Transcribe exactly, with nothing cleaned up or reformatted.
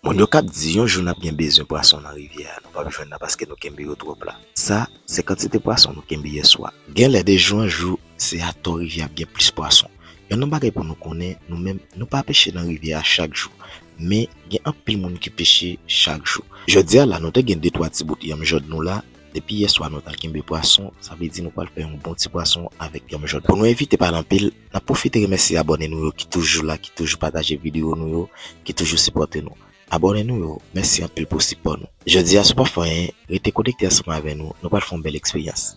Moun yo k ap di yon jou n ap gen bezwen pwason nan rivyè a, nou p ap jwenn la paske nou kenbe yo twòp la. Sa, se kantite pwason nou kenbe yèswa. Gen lè de jou an jou, se atò rivyè ap gen plis pwason. Youn nan bagay pou nou konnen, nou menm, nou pa peche nan rivyè a chak jou. Men, gen anpil moun ki peche chak jou. Jodi a la, nou te gen de twa ti bout yanm jòn nou la, depi yèswa nou t al kenbe pwason, sa vle di nou pral fè yon bon ti pwason avèk yanm jòn. Pou nou evite pale anpil, n ap pwofite remèsye abòne nou yo ki toujou la, ki toujou pataje videyo nou yo, ki toujou sipòte nou. Abòne nou yo, mèsi anpil pou sipò nou. Jodi a, si w pa fè anyen, rete konekte ansanm avè nou, nou pral fè yon bèl eksperyans.